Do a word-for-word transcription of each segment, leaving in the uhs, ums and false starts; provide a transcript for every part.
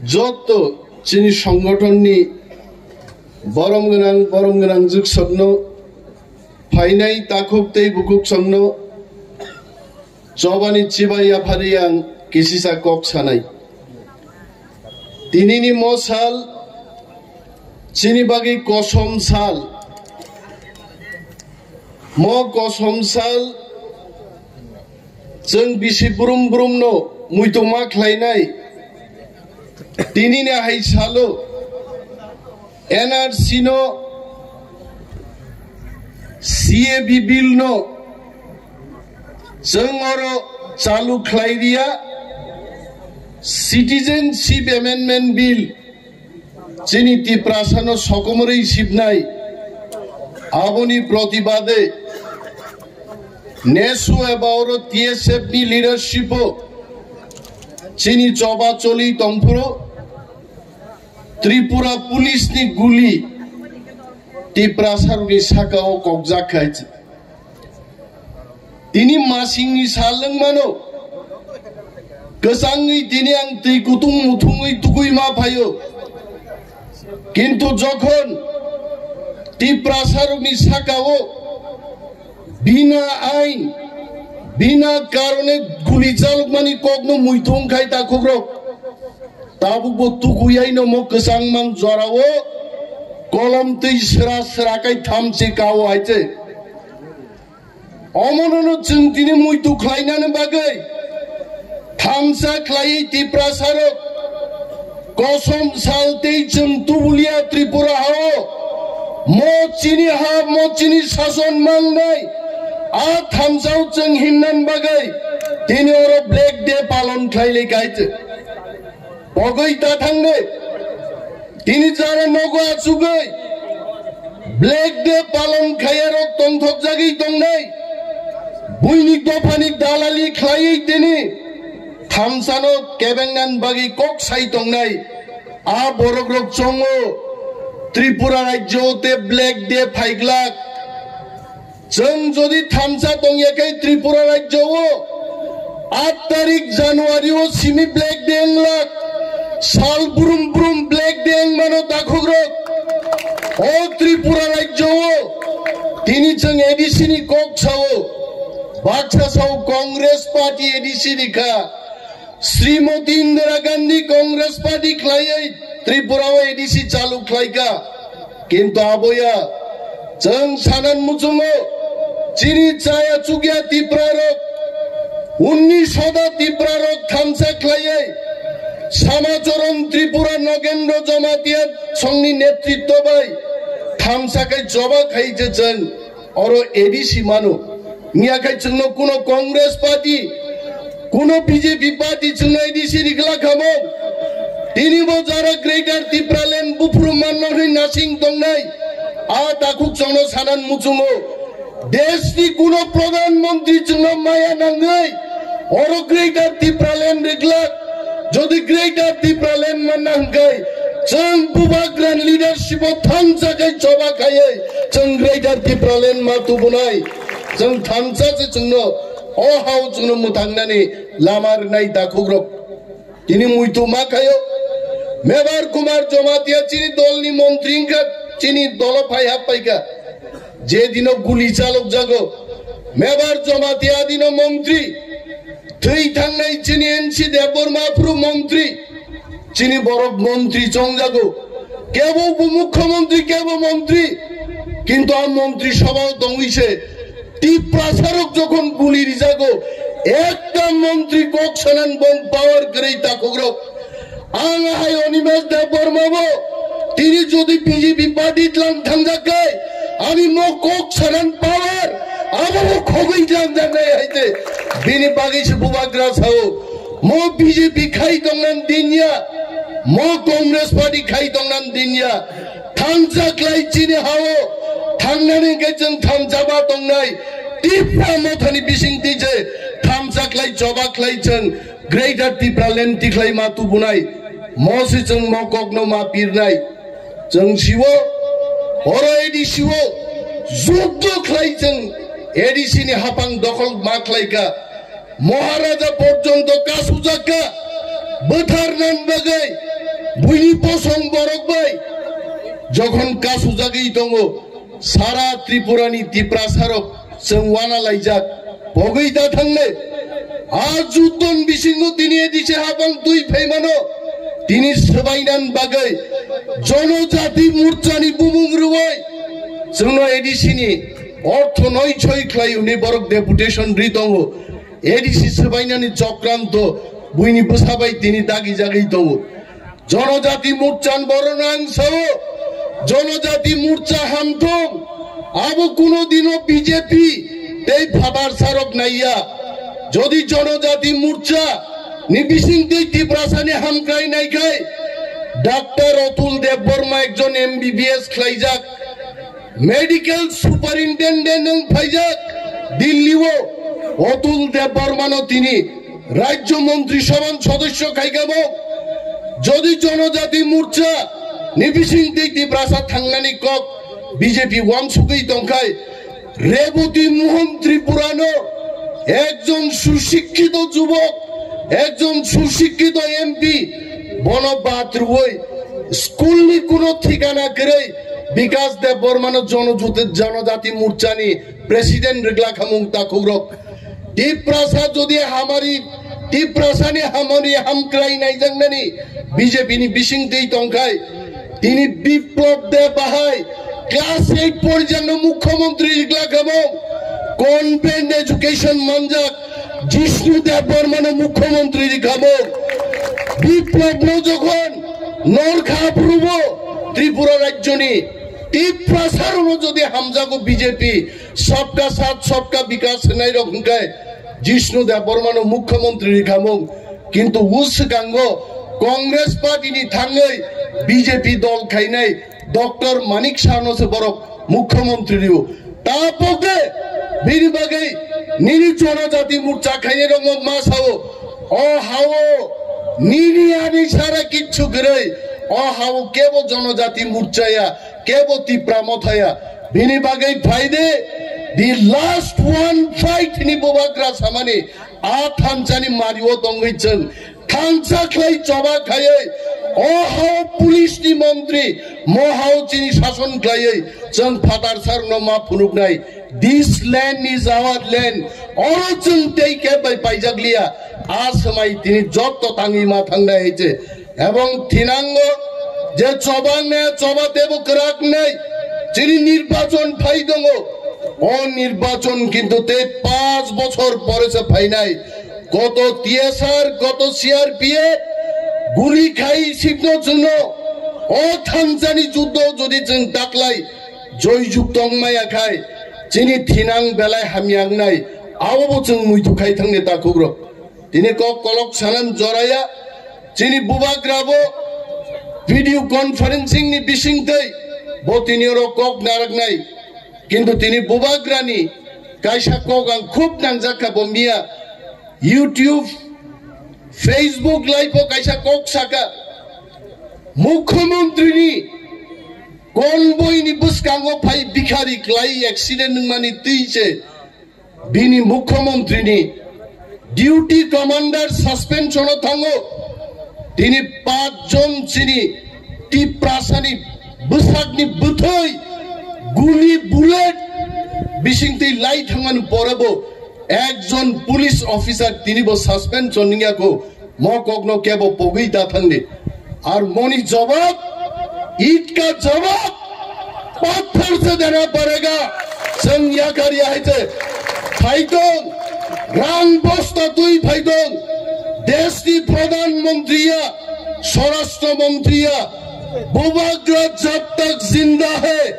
Jotto chini songgothonni borom gwnang, borom gwnang jwksongno, phainai takhuk tei bukhuk songno, chobani chibai yaphari ang kisisa kok sanai. Tinini mo sal chini bagwi kosom sal. Mo kosom sal chwng bisi brum brumno muituma khlainai. Tinini hai salo N R C no, C A B bill no chwng oro chalu khlai riya, Citizenship Amendment Bill chini Tiprasano sokomorwi sibnai, aboni protibade nesu eba oro T S F ni leadership o chini choba choli tongphuru Tripura police ni guli Tiprasarokni sakao kokjak khai. Tini masingni sal wng mano. Kwchangwi tini ang twi kutung muthungwi tugwi ma phaio. Kintu jokhon Tiprasarokni sakao bina ain, bina karone guli chalokmani kokno muitu wng khai takhukrok. Tabukbo tukuyaino mo kwchangmang jorao kolom twi sra sra khai thamchi kao hai se. Omonono chwng tini muitu khlainani bagwi thamsa khlaiwi Tiprasarok kosom sal tei chwng tubulia Tripura hao mo chini ha, mo chini sason mangnai a thamsao chwng himnan bagwi tini oro Black Day palon khlai lai kaichwk. Pogwi ta thangde. Tini jara nogo achugwi Black Day palon khayarok tongthokjagwi tongnai. Buini dophani dalali khlaiwi tini thamsano kebengnan bagwi kok sai tongnai. A borokrok chongo Tripura rajyo te Black Day phaiglak. Chwng jodi thamsa tongya khe Tripura rajyo o aat tarik January o simi Black Day wnglak, sal brum brum Black Day wngmano takhukrok. O Tripura rajyo o tini chwng A D C ni kok sao, baksa sao Congress Party A D C ni kha. Srimoti Indira Gandhi Congress Party khlaiwi Tripura o A D C chalu khlaika. Kintu aboya chwng sanan muchungo chini chaya chukya Tiprarok, unni soda Tiprarok thamsa khlaiwi Samacharan Tripura Nogendra Jamatia songni netritto bai thamsa khai choba khai je chwng oro A D C mano. Miya khai chwngno kuno Congress Party, kuno B J P party chwngno A D C rikla khamo. Tini bo jara Greater Tipraland buphuru manno hwnwi nasing tongnai. A takhuk chwngno sanan muchungo. Deshni kuno Pradhan Mantri chwngno maya nangwi oro Greater Tipraland riklak. Jodi Greater Tipraland manna hwnkhe, chwng bubagra leadership o thansa khai choba khaiwi chwng Greater Tipraland ma tubunai. Chwng thansa se chwngno o hao chwngno mwthangnani lama rwnai takhukrok. Tini muitu ma khaio. Mebar Kumar Jamatia chini dolni montri wngkha, chini dolo phai hap paikha. Je dino guli chalok jago, Mebar Jamatia dino montri. Thwi thangnai chini N C Debbarma phuru montri, chini borok montri chongjago, kebo bo mukhyamantri, kebo montri, kintu a montri sabhao tongwi se Tiprasarok jokhon guli rijago, ekta montri kok sanan bong power kwrwi takhukrok. Ang hai Animesh Debbarma bo tini jodi B J P party tlang thangjak khe, ani mo kok sanan power abo bo khogwi tlang jaknai hai te. Bini bagwi se bubagra sao, mo B J P khai tongnan dinya, mo Congress party khai tongnan dinya. Thansa khlai chini hao thangnani hwnkhe chwng thansa ba tongnai. Tipra mothani bising twi je thansa khlai choba khlai chwng Greater Tipraland tikhlai ma tubunai, mo se chwng mo kokno ma pirnai. Chwng siwo, oro A D C o juddo khlai chwng A D C ni hapang dokhol ma khlaika. Maharaja porjonto kasujak kha, bwtharnan bagwi, Buini bosong borok bai jokhon kasujagwi tongo, sara Tripura ni Tiprasa rok chwng wana laijak, pogwi da thangnai. A juddon bisingo tini A D C habang twi phaimano, tini swbainan bagwi Jonojati Morcha ni bumung rwui chwngno A D C ni ortho noi choi khlai hwnwi borok deputation ri tongo. A D C swbainani chokranto buini bwsa bai tini dagi jagwi tongo. Jonojati Morcha ni borokno ang sao, Jonojati Morcha hamthung, abo kuno dino B J P tei phatar sarok naiya. Jodi Jonojati Morcha ni bising twi Tiprasa ni hamkrai naikhai, Doctor Atul Debbarma ekjon M B B S khlaijak, Medical Superintendent wng phaijak Delhi o, Atul Debbarma no tini Rajya Montri Sabha ni sodosyo khaikamo. Jodi Jonojati Morcha ni bising twi Tiprasa thangnani kok B J P wansugwi tongkhai, Reboti Mohan Tripura no ekjon susikkito jubok, ekjon susikkito M P, bono bad rwui school ni kuno thikana kwrwi Bikash Debbarma no Jono-, Jonojati Morcha ni president rwgla khamung takhukrok. Tiprasa jodi hamari, Tiprasa ni hamari hamkrai naijaknani B J P ni bising twi tongkhai, tini Biplab Deb bahai class eight porjangno mukhyamantri rikla kamo, convent education manjak Jishnu Debbarmano mukhyamantri rikamo. Biplabno jokhon norkha aprubo Tripura rajyoni Tiprasarokno jodi hamjago B J P, Sabka Saath Sabka Vikas hwnai rok hwnkhe Jishnu Debbarmano mukhyamantri rikhamung, kintu o swkango Congress party ni thangwi B J P dol khainai Doctor Manik Saha no se borok mukhyamantri rio. Ta pokhe bini bagwi nini Jonojati Morcha khainai rok ma sao, o hao nini ani sara kichu kwrwi, o hao kebo Jonojati Morcha ya, kebo Tipra Motha ya. Bini bagwi phaide, the last one fight ni bubagra samani a thansani mario tongwi chwng thansa khlai choba khaiwi, o hao police ni montri, mo hao chini sason khlaiwi chwng phatar sarno ma phunuknai. This land is our land. Oro chwng tei khe bai paijak liya. A swmai tini jotto tangwi ma thangnai hai se. Ebong thinango je choba ne choba tebo kwrak nei. Chini nirbachon phai tongo. O nirbachon kintu tei panch bochor pore se phainai. Koto T S R, koto C R P F, guli khai sikno chwngno. O thansani juddo jodi chwng taklai joyjukto wngmaya khai, chini thinang belai hamya wngnai, abobo chwng muitu khai thangni takhukrok. Tini kok kolok sanam joraya, chini bubagrabo video conferencing ni bisingtwi bo tini oro kok naraknai, kintu tini bubagrani kaisa kok ang khub nangjakha bo miya YouTube, Facebook live o kaisa kok saka, mukhyamantri ni convoy ni bwskango phai bikhari klai accident wngmani twi se bini mukhyamantri ni duty commander suspension o thango. Tini panch jon chini Tiprasani bwsakni bwthwi guli bullet bisingtwi lai thangmani porebo ekjon police officer tinibo suspension wngya kho. Mo kokno kebo pogwi da thangdi. Ar moni jawab, ईंट का जवाब पत्थर से देना पड़ेगा. Chwng yakar ya hai se phaitong, rang bosta twi phaitong, deshni pradhan mantri ya, swarashtra mantri ya, bubagra jab tak zinda hai,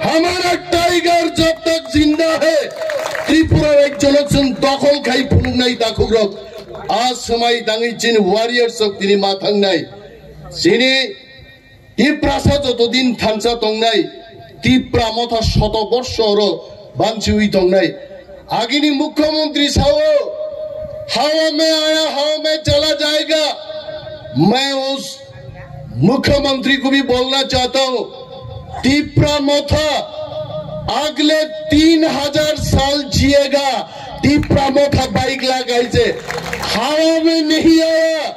hamara tiger jab tak zinda hai, Tripura rajyono chwng dokhol khai phunuknai takhukrok. A swmai tangwi chini warriors rok tini ma thangnai. Chini Tiprasa joto din thansa tongnai, Tipra Motha shoto borsho oro banchiwi tongnai. Agini mukhyamantri sao, "Hawa mein aaya, hawa mein chala jayega." Main us mukhyamantri ko bhi bolna chahta hoon, Tipra Motha agle teen hajar saal jiyega. Tipra Motha bike lagai se hawa mein nahi aaya,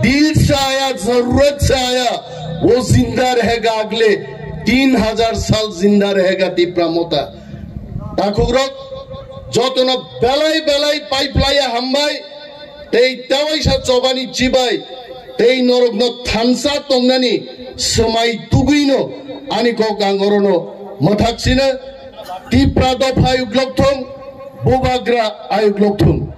दिल से आया, जरूरत से आया, वो जिंदा रहेगा, अगले तीन हजार साल जिंदा रहेगा, Tipra Motha. Takhukrok, jotono belai belai paiplaiya hambai, tei tewaisa chobani chibai, tei norokno thansa tongnani swmai tugwino ani kok ang orono mwthak sino. Tipra dopha ayuk lokthung, Bubagra ayuk lokthung.